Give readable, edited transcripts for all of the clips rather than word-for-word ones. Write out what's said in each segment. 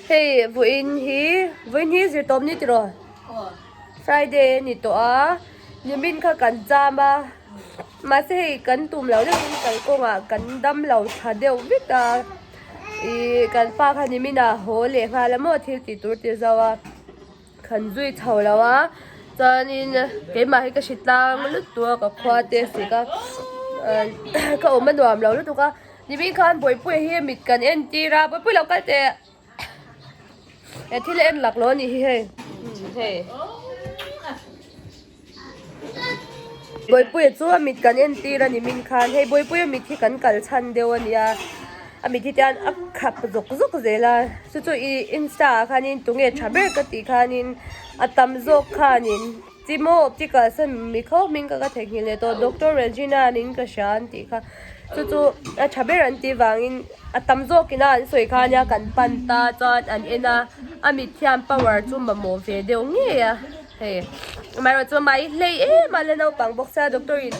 Hei vawiin hi vawiin hi zirtawp ni tiraw? Friday a ni tawh a, nimin kha kan cham a, mahse hei kan tum loh deuhin kalkawngah kan dam lo tha deuh vek a, ih kan pa kha nimin ah haw leh nghal a maw thil tih tur ti zo a. Kan zui chho lo a, chuanin keimah hi ka hri tlang lutuk a ka khua te a sik a, ka awm a nuam lo lutuk a, nimin khan Bawihpuia hi mit kan entir a, Bawihpui lo kal teh he thil a en lak lo a nih hi hei hei Bawihpuia chu a mit kan entir a nimin khan hei Bawihpuia mit hi kan kal chhan deuh a nia a mit hi tian a khap zawk zawk zel a chu chu ih insta ah khanin tunge tha ber ka tih khanin a tam zawk khanin Timo optical sawn mi kho hming ka ka theihnghilh leh tawh Doctor Regina niin ka hria an tih kha chu chu a tha ber an tih vangin a tam zawkin a an sawi kha ania kan pan ta chuan an en a a mit hian power chu mamawh ve deuh ngei a. Hei amaherawh chu mai hlei em a la naupang bawk sia doctor in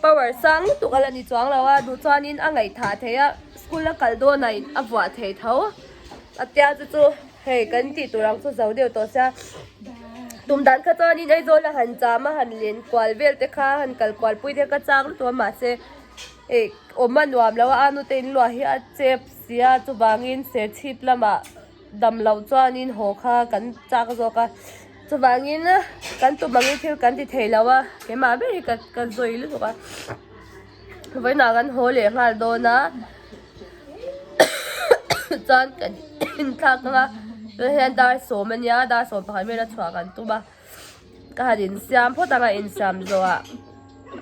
power sang lutuk a la ni chuang lo a duh chuanin a ngaihthah thei a school a kal dawn ah a vuah thei tho a tia chu chu hei kan tih tur ang chu zo deuh tawh sia tum dan kha chuanin Aizawl a han cham a han len kual vel te kha han kal kual pui te kha chak lutuk a mahse hei awm a nuam lo a a nute in luah hi a chep sia chuvangin serchhip lamah. Dam loh chuanin haw kha kan chak zawk a, chuvangin kan tum angin thil kan ti thei lo a, keimah ber hi ka zawi lutuk a, vawiinah kan haw leh nghal dawn a, chuan kan inthlak ang a, tunah hian dar sawm a nia, dar 11 vel a chhuah kan tum a, ka han insiam phawt ang a, insiam zawhah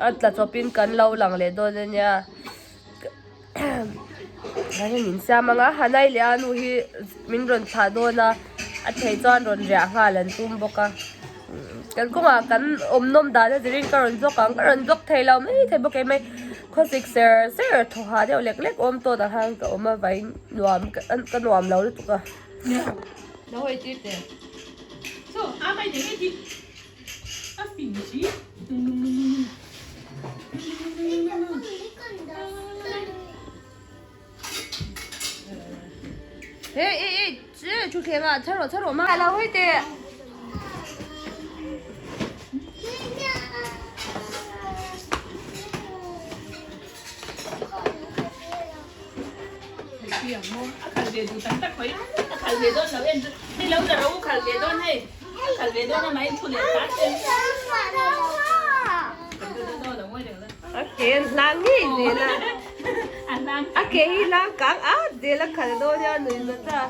a tla chawpin kan lo lang leh dawn a nia. Kan in insiam ang a Hanai leh a nu hi min rawn thlah dawn a a thei chuan rawn riah nghal an tum bawk a kan kawngah kan awm nawm dan a zirin ka rawn zawk ang ka rawn zawk thei lo mai thei bawk em mai khawsik ser ser thaw hah deuh lek lek awm tawt ang khan ka awm a vai nuam ka nuam lo lutuk a. Ê ê ê chu thleng ah char rawh char rawh ma lo hawi teh. A ke an hlang ngei zel a a ke hi hlang kang at zel a khal dawn nia nui zat a.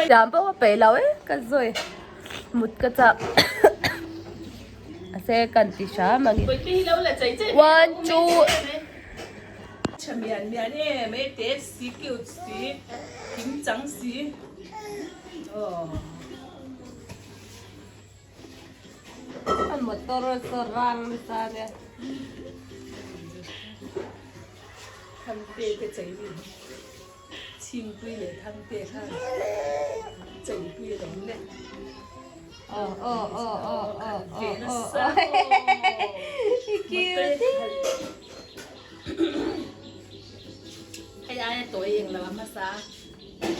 Siam pawh ka peih lo e ka zawi mut ka chak a se kan ti hram ang one two A motor saw rang nasa ania. Thangte te chei mi Chhingpui leh Thangte khan cheipui a awm le. Aw aw aw aw aw aw aw aw cute. Hei aia tawi eng lo a hmasa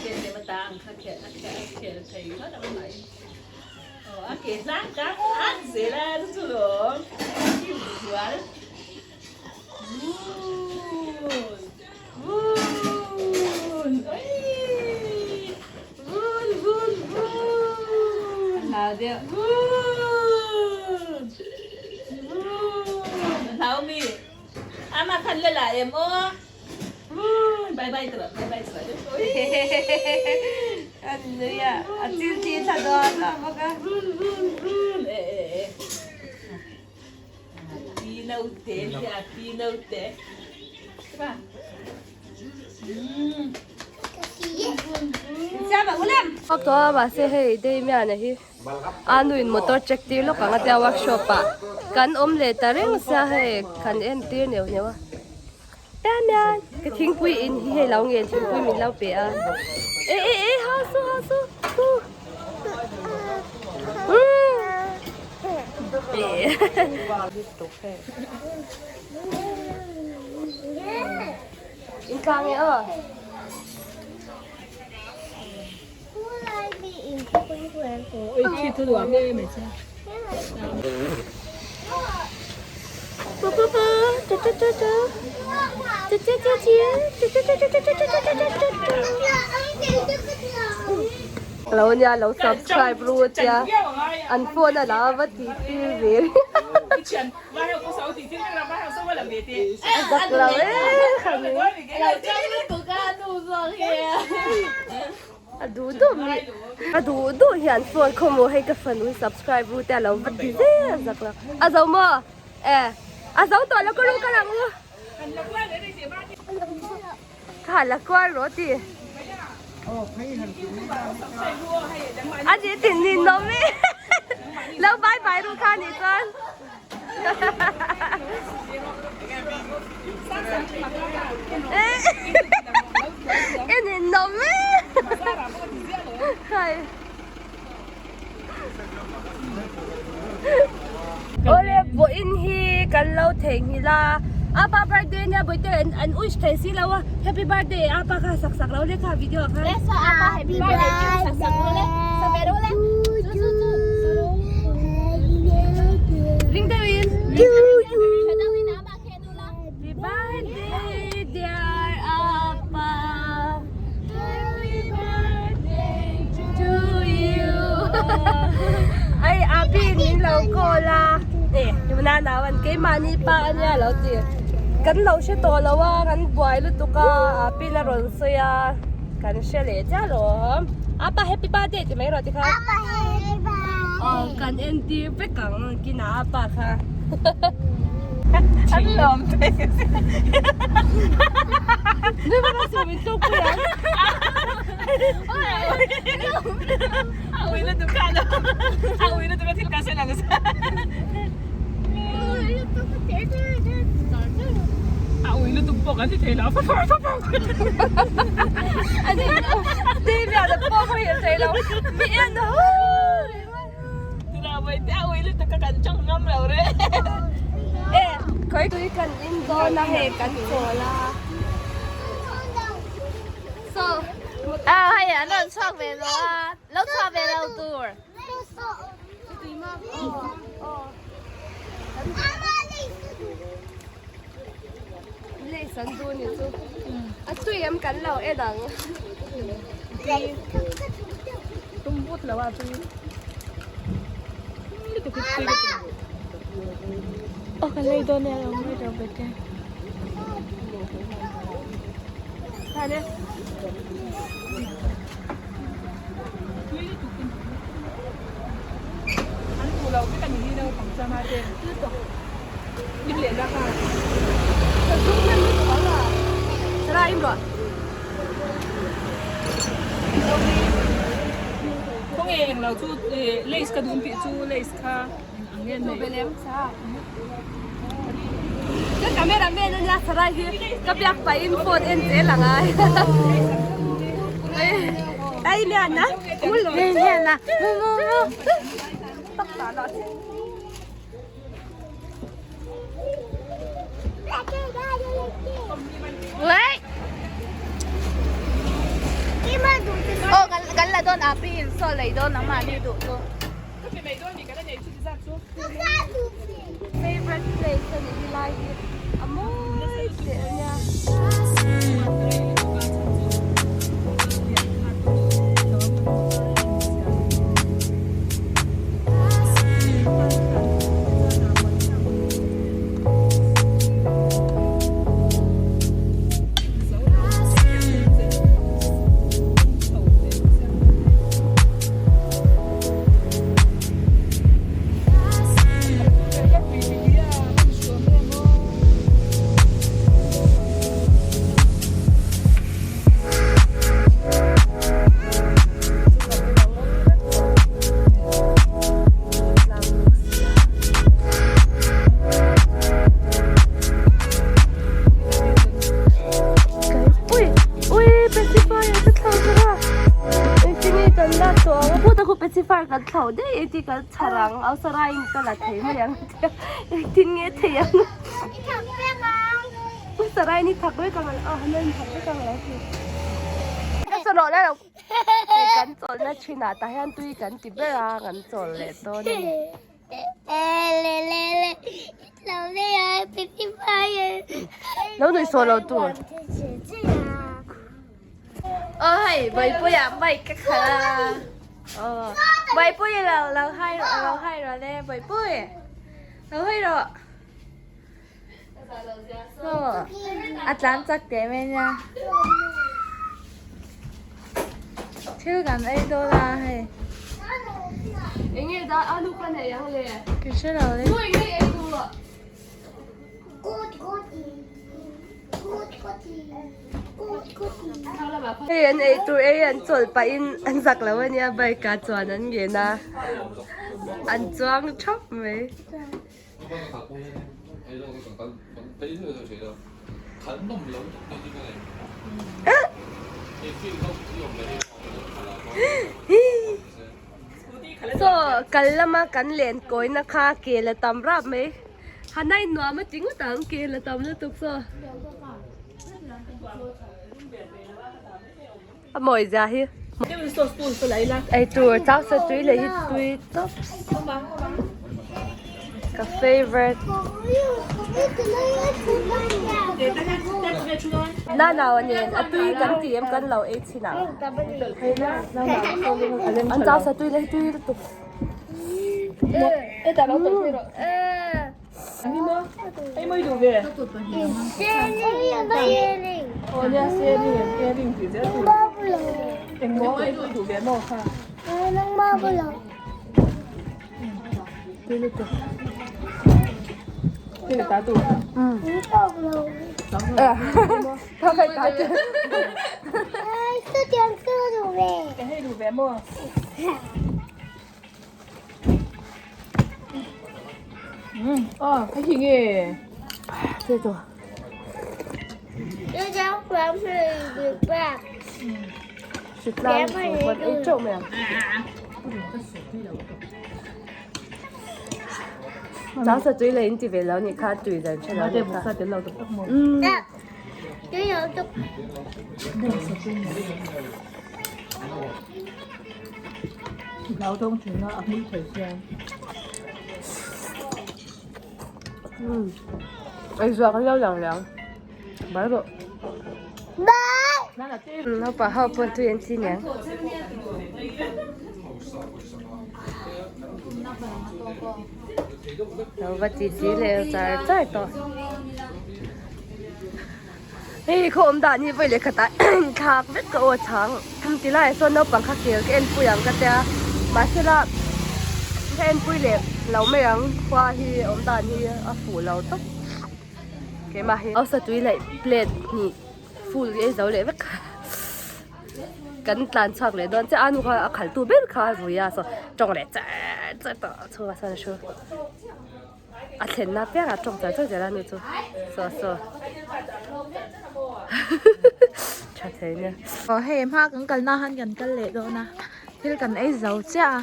ken lem ata ang kha khel a khel a khel thei ngawt ang mai. Aw a ke hlang kang at zel a chu chu lawm cute zual. Vun vun oi vun vun vun. Hlau deuh. Vun vun hlau mi. Ama khan la la em aw. Bye bye tawh bye bye tawh. An nui a a chil ti tha dawn a bawk a. Vun vun vun e e e. Pi naute hi a pi naute. Ba. Siam ang ulem. Hawk tawh a mahse hei Damian a hi a nu in motor check tir lawk ang a tia workshop ah kan awm leh ta reng sia hei kan en tir neuh neuh a. Damian ka thingpui in hi hei lo ngen thingpui min lo pe a e e e ha su ha su su in tlang e aw Lo nia lo subscribe ru tia an phone a la va tih tir ve a zak lo e khami A duh duh mi a duh duh hian phone khaw maw hei ka fanu hi subscribe ru te a lo va ti zel zak lo a zo maw e a zo tawh lo ka ru ka lang u ka han la kual rawh ti a ni tin ni nawm i lo bye bye ru kha ni chuan En in nawm e Hai Awle vawiin hi kan lo theihnghilh a Apa birthday ania bawihte an wish thei si lo a happy birthday apa kha sak sak lo le kha video ah khan Happy birthday Ring deuhin Happy birthday dear Appa Happy birthday to you Ai Api min lo call a e na nau an keimahni pa ania lo ti kan lo hre tawh lo a kan buai lutuk a Api la rawn sawi a kan hre leh chiah alawm Appa happy birthday ti mai rawh ti kha Appa happy birthday aw kan entir vek ang kinah Appa kha. An lawm thei Nui vak a su min tluk pui ang. A ui lutuk kha lo. A ui lutuk a thil ka sawi lang sa. A ui lutuk pawh kan ti thei lo. Ti miah lo pawh ka hrilh thei lo. Mi en hu. E khawi tui kan in dawn a hei kan chawl a So a hei an rawn chhuak ve lo a lo chhuah ve lo tur. Lace an duh ni chu a tui em kan lo en ang. Tum vut lo a tui. Aw kan lei dawn e a lo mai lo ve te. Thane. An duh lo vek a ni hi naupang chama te. Lim leh la kha. Ka zum hnem lutuk ang a. Sara im rawh. Khaw nge eng lo chu lace ka dum tih chu lace kha ang nge nei. Belem sa. Ka camera man ania Sara hi ka biak pahin phone en zel ang ai. Ai lian a. Lian a. Mu mu mu. Tak ta la. Wei. Aw kan kan la dawn a pi in saw lei dawn ang mahni duh chu. Favorite place a ni hi lai hi a mawi teh a nia. car kan thlauh daih engtin kan chhar ang au saraiin ka la thei mai ang a tia engtin nge thei ang u saraiin i thak vek ang aw hanain thak vek ang lo ti ka saw rawh la lo hei kan chawlhna thinah tah hian tui kan ti ber a kan chawl leh dawn a ni. Lo nuih sawh lo tur. Aw hei Bawipuia bike ka khalh a. Aw Bawipuia lo lo hai rawh lo hai rawh le Bawipui lo hawi rawh. Aw a tlan chak teh mai nia. Thil kan ei dawn a hei. Enge da alu kha nei ang le. Ka hre lo le. Nuih ngei ei tur. Hei an ei tur ei an chawlh pahin an zak lo a nia bike ah chuan an ngen a an chuang thap mai. Saw kal lama kan len kawina kha kel a tam rap mai. Hanai nuam a ti ngawt ang kel a tam lutuk saw. A mawi zia hi. Ei tur chau sa tui leh hi tui tawp. Ka favourite. Nana nen a tui kan ti em kan lo ei chhin ang. An chau sa tui leh hi tui lutuk. Hritlang chu kan ei teuh mai ang. Chang sa tui leh in ti ve lo nih kha tui dan hre lo nih kha. Ei zuah kan lo lang leh ang. Bai rawh. Naupang ho pawh tui an chi niang. Lo va chi chi leh char char tawh. Hei khaw awm dan hi vawi leh khatah thlak vek ka aw chhang ti laiah sawn naupang kha kel ka enpui ang ka tia mahsela ka enpui leh lo mai ang khua hi awm dan hi a fuh lo tawp keimah hi hausa tui leh plate hnih full ei zo leh vek kan tlan chhuak leh dawn chiah a nu kha a khalh tu ber kha a vui a saw tawng leh char char tawh chhungah sawn a thu. A thlenna piang ah tawng char char zel a ni chu saw saw tha thei nia. Aw hei hma kan kalna han kan kal leh dawn a thil kan ei zo chiah a.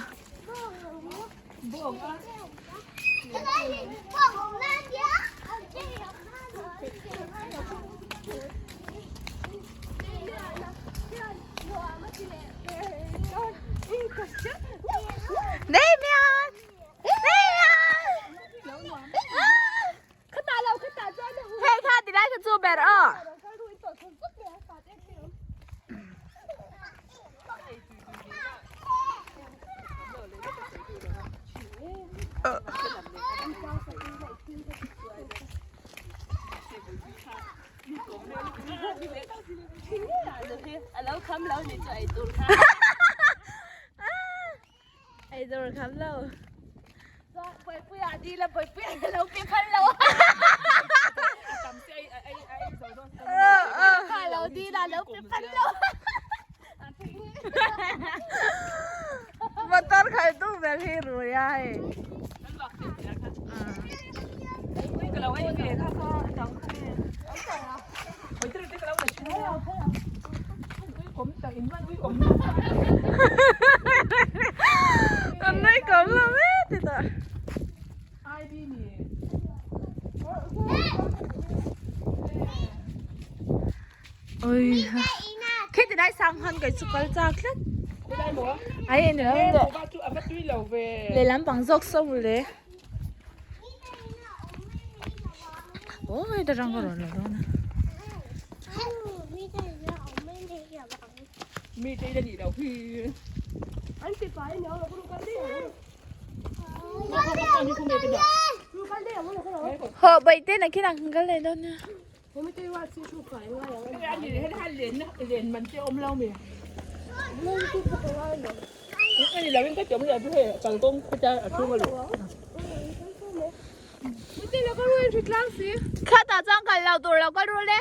Hei kha ti lai kha chu ber aw. Ei dawr kham lo. Bawipuia dil a bawipuia na lo pe phal lo. Kha lo dil a lo pe phal lo. Motor khalh tu ber hi rui a hei. Oi ha. Khi ti lai sang han kai chu kal chak tlat. Ai en lo le. Le lam pang zawk so le. Oi da rang ro lo na. Mi te ni lo hi. An ti fai ni lo ku kal dei. Ho bai te na khi nang kal le don na. Kha ta chuan kal lo tur lo kal ru le.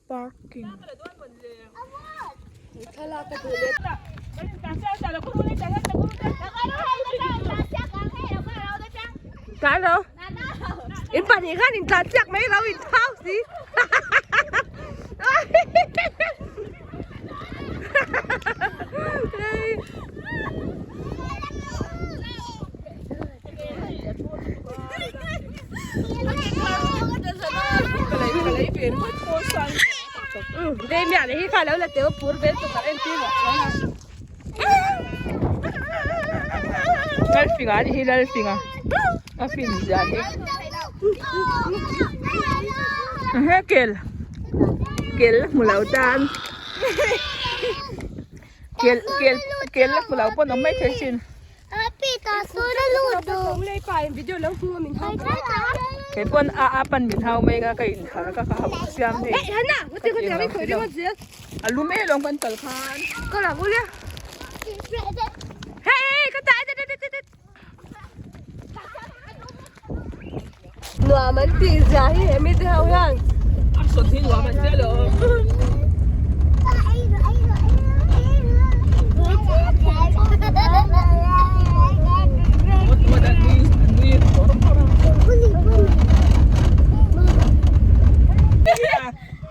Parking. Tlan lo. In pahnih khan in tlan chiak mai lo in thau si. Đây mẹ này khi khai là tiểu pur bên tụi em tin Lal finga hi lal finga a fin zia hi he kel kel hmu lo tan kel kel kel la hmu lo pawn awm mai thei sin. Kei pawn a a pan min hau mai a ka in thar ka ka hauh siam hei a lu mai alawm kan kal khan. Nuam an tih zia hi he mite ho hian. A sawn hi nuam an tia lo.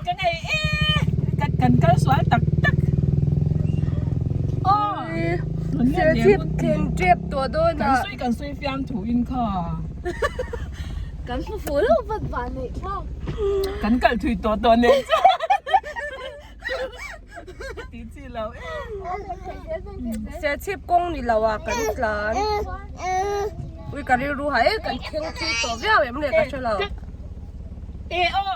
Ka nei e kan kal sual tak tak. Serchhip thleng tep tawh dawn a. Kan sawi kan sawi fiam thu in kha. Kan hmu fuh lo vat vah neih thlak. Kan kal thui tawh tawh nen chuan. Ti chi lo e. Serchhip kawng ni lo a kan tlan. Ui ka rilru ha e kan thleng thui tawh viau em le ka hre lo. E aw.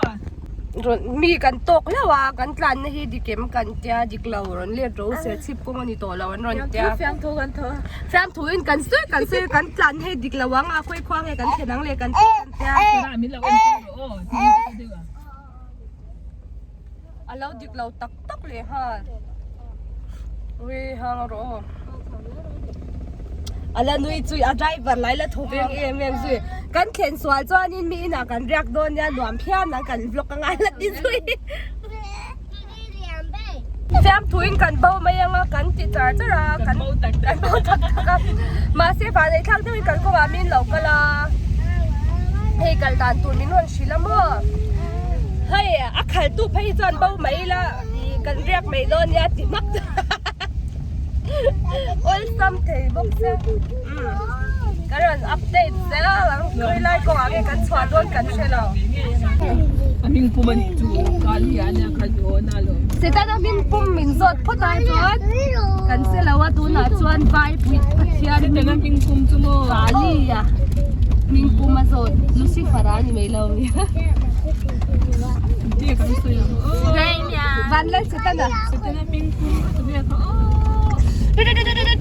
Rawn mi kan tawk hlauh a kan tlanna hi dik em kan tia dik lo rawn let ro serchhip kawng a ni tawh lo an rawn tia. Fiamthu kan thaw a. Fiamthu in kan sawi kan sawi kan tlan hei dik lo ang a khawi khua nge kan thlen ang le kan ti kan tia. Tara min lo en thei rawh aw ti ka deuh a. A lo dik lo tak tak leh nghal. Ui hang rawh aw. A la nui chui a driver lai la thaw veng em em zui. Kan thlen sual chuanin mi inah kan riak dawn nia nuam phian ang kan vlog a ngai la ti zui. Fiamthuin kan bo mai ang a kan ti char char a kan bo tak tak a mahse vanei thlak deuhin kan kawngah min lo kal a hei kal dan tur min rawn hrilh a maw hei a khal tu phei hi chuan bo mai ila kan riak mai dawn nia ti hmak awlsam thei bawk sia kan rawn update zel ang khawilai kawngah nge kan chhuah dawn kan hre lo. A hming pum a nih chu kal hi a nia kha chu na lo. Setana hming pum min zawt phawt a chuan kan se lo a tunah chuan vai pui Pathian Setana hming pum chu maw Kali a hming pum a zawt Lucifer a ni mai lo ni. Ti kan sawi ang aw. Vanlal Setana. Setana hming pum a ti vel kha aw.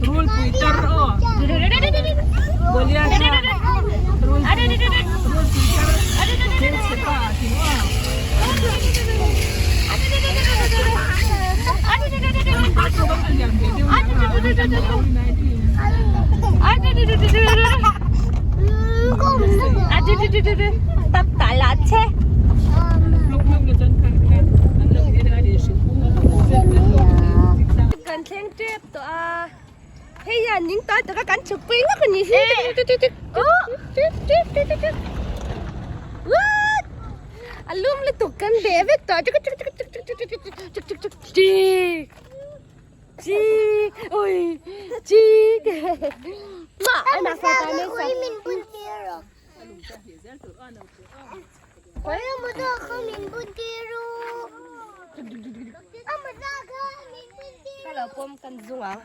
Rul pui tar aw. Goliath rul rul pui tar hmelchhe pa a ti maw. A lian ve deuh Kan thleng tep tawh a hei hian ning tal taka kan chhuk pui ngawt a ni hi a lum lutuk kan beh vek tawh Chik ui chik. Ai mà sao ta mới sao. Ka lo pawm kan zung ang.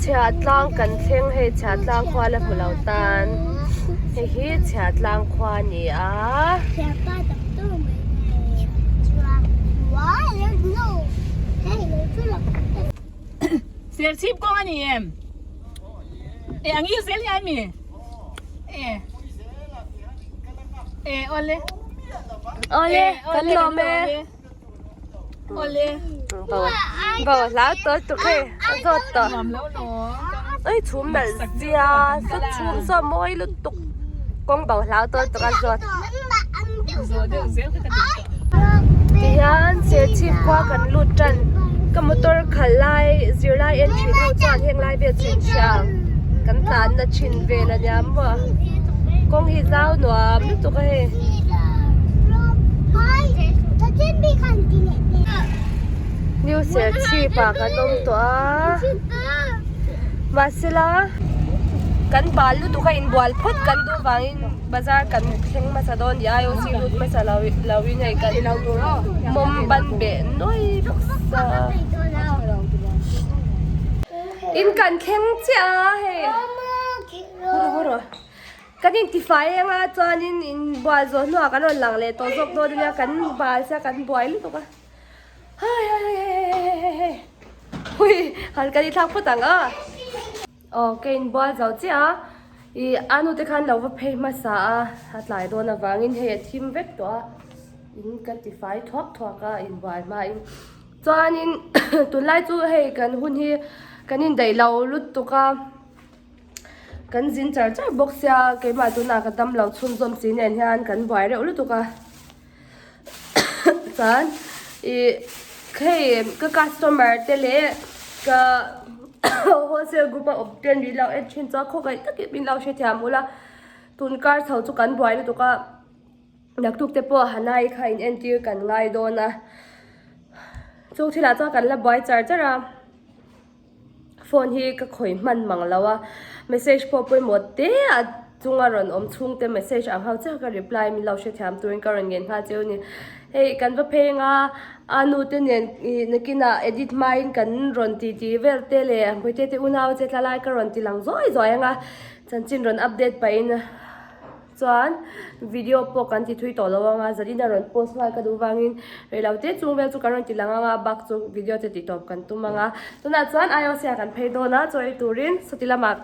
Chhiahtlang kan thleng hei chhiahtlang khua la hmu lo tan hei hi chhiahtlang khua a ni a. Serchhip kawng a ni em? E ang i zel hian mi? E E awle. Awle kan lawm e. Awle. Bo hlau tawh tuk hei a zawt tawh. Nuam lo lawm. Oi chhum nalh zia saw chhum saw mawi lutuk kawng bo hlau tawh tuk a zawt. Zawh deuh zel kha ka ti tawh. Tihian Serchhip khua kan lut tan ka motor khalh lai zirlai en thin ho chuan heng lai vel chhin chhia kan tlan na thin vel a nia maw kawng hi zau nuam lutuk a hei. New Serchhip ah kan awm tawh a mahsela kan bal lutuk a inbual phawt kan duh vangin. Bazar kan thleng hmasa dawn ni IOC lut hmasa lo lo in hei kan mawm ban beh nuai bawk sa in kan thleng chiah a hei hawrawh hawrawh kan intifai anga chuanin inbual zawh hnuah kan rawn lang leh tawh zawk dawn ania kan bal sia kan buai lutuk a hai hai hai hai hai hai hui han kan inthlak phawt ang a. Aw ka inbual zo chiah a, ih a nu te khan lo va phei hmasa a, a tlai dawn avangin hei a thim vek tawh a, in ka ti fai thuak thuak a inbual hmain chuanin tunlai chu hei kan hun hi kan indaih lo lutuk a, kan zin char char bawk sia keimah tunah ka dam lo chhunzawm si nen hian kan buai reuh lutuk a. Chuan ih hei ka customer te leh ka wholesale group a awm te an lo en thin chuan khawngaih takin min lo hrethiam ula tun kar chho chu kan buai lutuk a naktuk te pawh hanai kha in entir kan ngai dawn a chung thilah chuan kan la buai char char a. Phone hi ka khawih hman mang lo a, message pawh pawimawh te a chunga rawn awm chhung te message ang ho chiah ka reply min lo hrethiam turin ka rawn ngen nghal cheu a ni. Hei kan va phei anga a nu te nen ih nakinah edit hmain kan rawn ti ti vel te leh Hmawite te unau che tla lai ka rawn ti lang zuai zuai anga chanchin rawn update pahin Chuan video pawh kan ti thui tawh lo anga Zarina rawn post nghal ka duh vangin rei lo te chung vel chu kan rawn ti lang anga bak chu video te tih tawp kan tum anga tunah chuan IOC ah kan phei dawn a chaw ei turin sawti lamah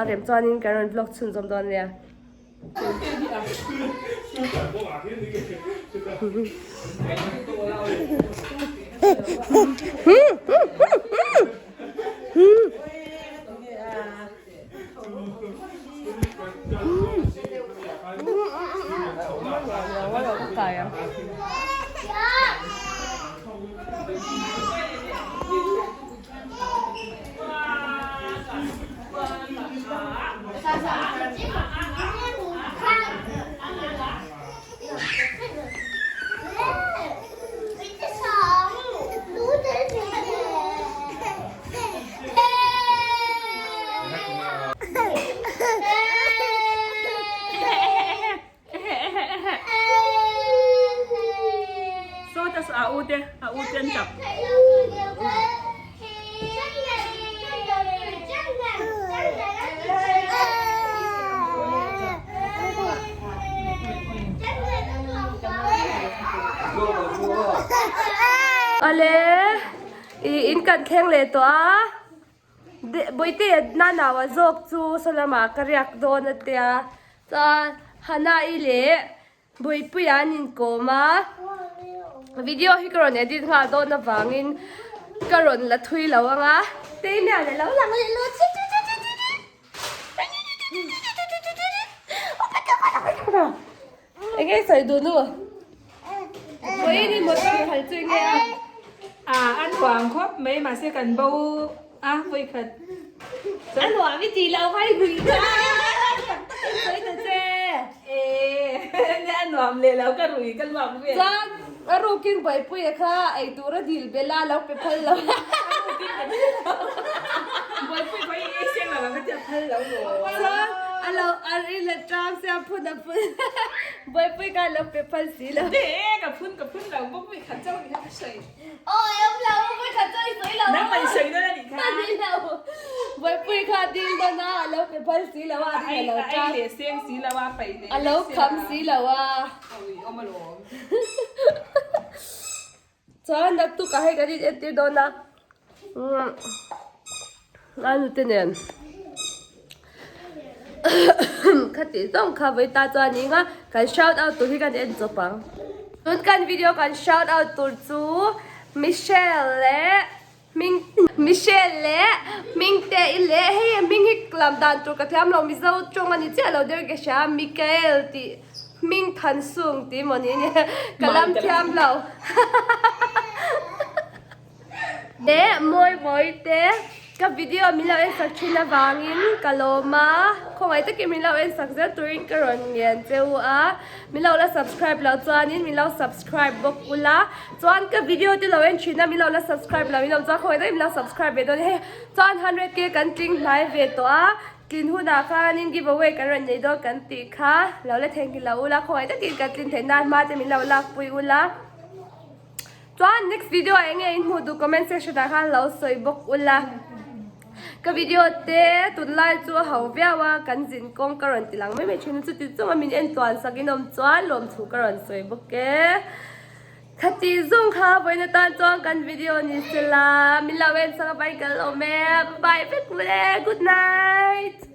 rem chuanin kan rawn vlog chhunzawm dawn ania. Sawta saw a u te a u te an tap. Awle ih in kan thleng leh tawh a Bawihte nanaua zawk chu saw lamah ka riak dawn a tia chuan Hana-i leh Bawihpuia an inkawm a video hi ka rawn edit nghal dawn avangin ka rawn la thui lo ang a Tei-mian a lo lang leh lo. Enge sawi duh nu? Vawiin i motor khalh chu enge a? A a nuam khawp mai mahse kan bo a vawikhat. A nuam i tih loh hai hui kha tak tak in sawi ta che. E nia a nuam leh lo ka rui ka luak vel. Chuan a rukin Bawihpuia kha eitur a dil bel a lo pe phal lo. A rukin ka dil lo. Bawihpui pawh i ei seng lo ang ka tia phal lo maw. Chuan a lo a ri la tang sia phun a phun. Bawihpui kha lo pe phal si lo. Te ka phun ka phun lo bawk khat chauh ni kha ka sawi. Awi awm lo vawi khat chauh i sawi lo. Nangmah i sawi dawn a nih kha. A ni lo. Bawihpui kha dil dawn a a lo pe phal si lo a a ring a lo A tan. ei leh seng si lo a paih leh A lo kham si lo a. Awi awm alawm. Chuan naktuk ah hei kan in entir dawn a. A nute nen khatih zawng kha vawi ta chuan ni anga kan shout out tur hi kan en chawp ang. Tun kan video kan shout out tur chu Michelle leh Hming Michelle leh Hmingte i leh hei hming hi lam dan tur ka thiam lo Mizo tawng a ni chiah lo der ka hria Michael tih Hming than sung tih maw ni nia ka lam thiam lo. Leh mawi mawi te ka video min lo en sak thin avangin ka lawm a, khawngaih takin min lo en sak zel turin ka rawn ngen che u a, min lo la subscribe loh chuanin min lo subscribe bawk ula, chuan ka video te lo en thin a min lo la subscribe loh in awm chuan khawngaih takin min lo subscribe ve dawn a hei chuan 100k kan tling hnai ve tawh a, tlin hunah khanin give away kan rawn nei dawn kan tih kha lo la theihnghilh lo ula, khawngaih takin kan tlin theih nan hma te min lo lakpui ula. Chuan next video ah enge in hmuh duh comment section ah khan lo sawi bawk ula. Ka video te tunlai chu a ho viau a, kan zin kawng ka rawn ti lang mai mai thin a, chuti chunga min en tluan sak in awm chuan lawmthu ka rawn sawi bawk e. Khati zawng kha vawiin atan chuan kan video ni sela, min lo en sak a vai kal awm e, bye bye vek mawle, good night.